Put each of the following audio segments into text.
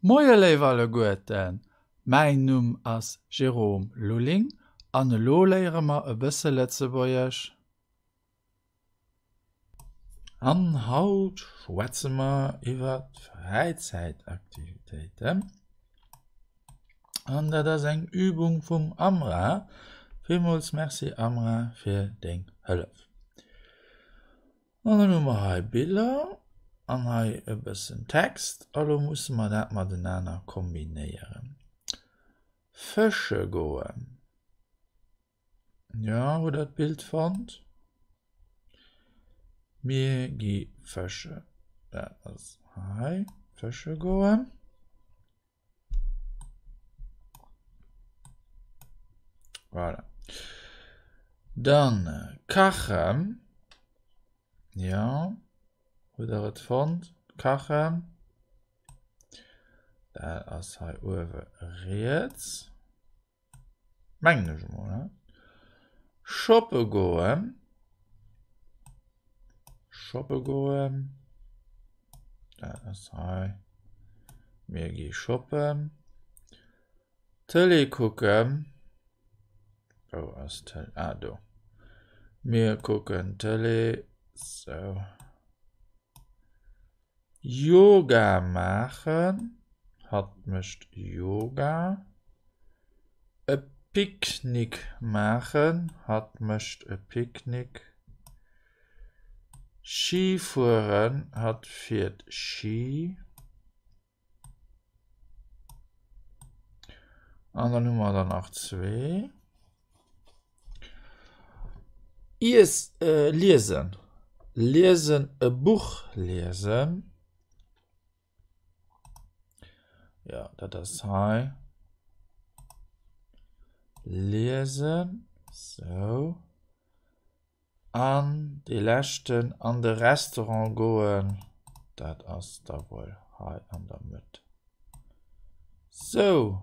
Moie léif alleguerten, mäin Numm ass Jérôme Lulling an elo léiere mer e bësse Lëtzebuergesch. An haut schwätze mer iwwer Fräizäitaktivitéiten. An dat ass eng Übung vum Amra. Villmools Merci Amra fir deng Hëllef. An dann hu mer hei Biller an hei e bëssen Text. A lo musse mer dat matenaner kombinéieren. Fësche goen. Jo, hutt der d'Bild fonnt? Mir gi fëschen. Dat ass hei, fësche goen. Voilà. Dann kachen. Ja, hutt der et fonnt? Kachen. Dat ass hei uewe riets. Mengen ech emol, he? Shoppe goen. Shoppe goen. Dat ass hei. Mir gi shoppen. Tëlee kucken. Wou ass Tëlee? Ah, do. Mir kucken Tëlee. Sou. Yoga maachen, hatt mécht Yoga. E Picknick maachen, hatt mécht e Picknick. Schi fueren, hatt fiert Schi. An dann hu mer der nach zwee. Iess, liesen, liesen, e Buch liesen. Jo, dat ass hei. Liesen, sou. An dee leschten, an de Restaurant goen, dat ass da wuel hei an der Mëtt. Sou.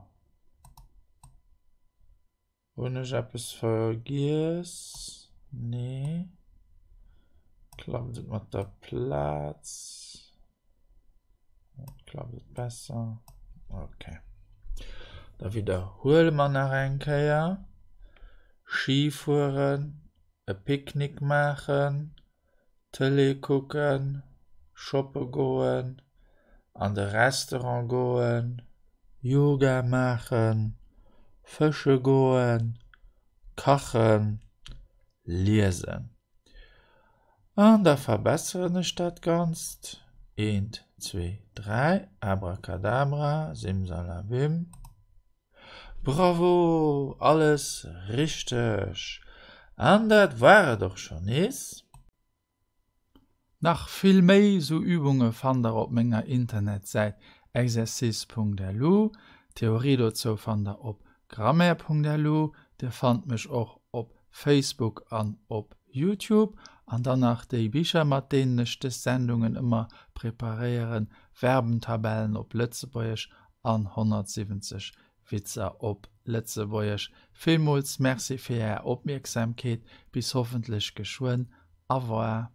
Hunn ech eppes vergiess? Nee. Klappt et mat der Plaz? Klappt et besser? Okay. Da widderhuele mer nach eng Kéier. Ski fueren, e Picknick maachen, Tëlee kucken, shoppe goen, an de Restaurant goen, Yoga maachen, fësche goen, kachen, liesen. An da verbesseren ech dat Ganzt, eent, zwee, dräi, Abracadabra, Simsalabim. Bravo! Alles richteg! An dat war et och scho nees. Nach vill méi sou Übunge fannt der op menger Internetsäit exercice.lu. D'Theorie dozou fannt der op grammaire.lu. Dir fannt mech och op Facebook an op Youtube. An dann nach déi Bicher mat deenen ech des Sendungen ëmmer preparéieren, Verbentabellen op Lëtzebuergesch an 170 Witzer op Lëtzebuergesch. Villmools Merci fir Är Opmierksamkeet. Bis hoffentlech geschwënn. Au revoir.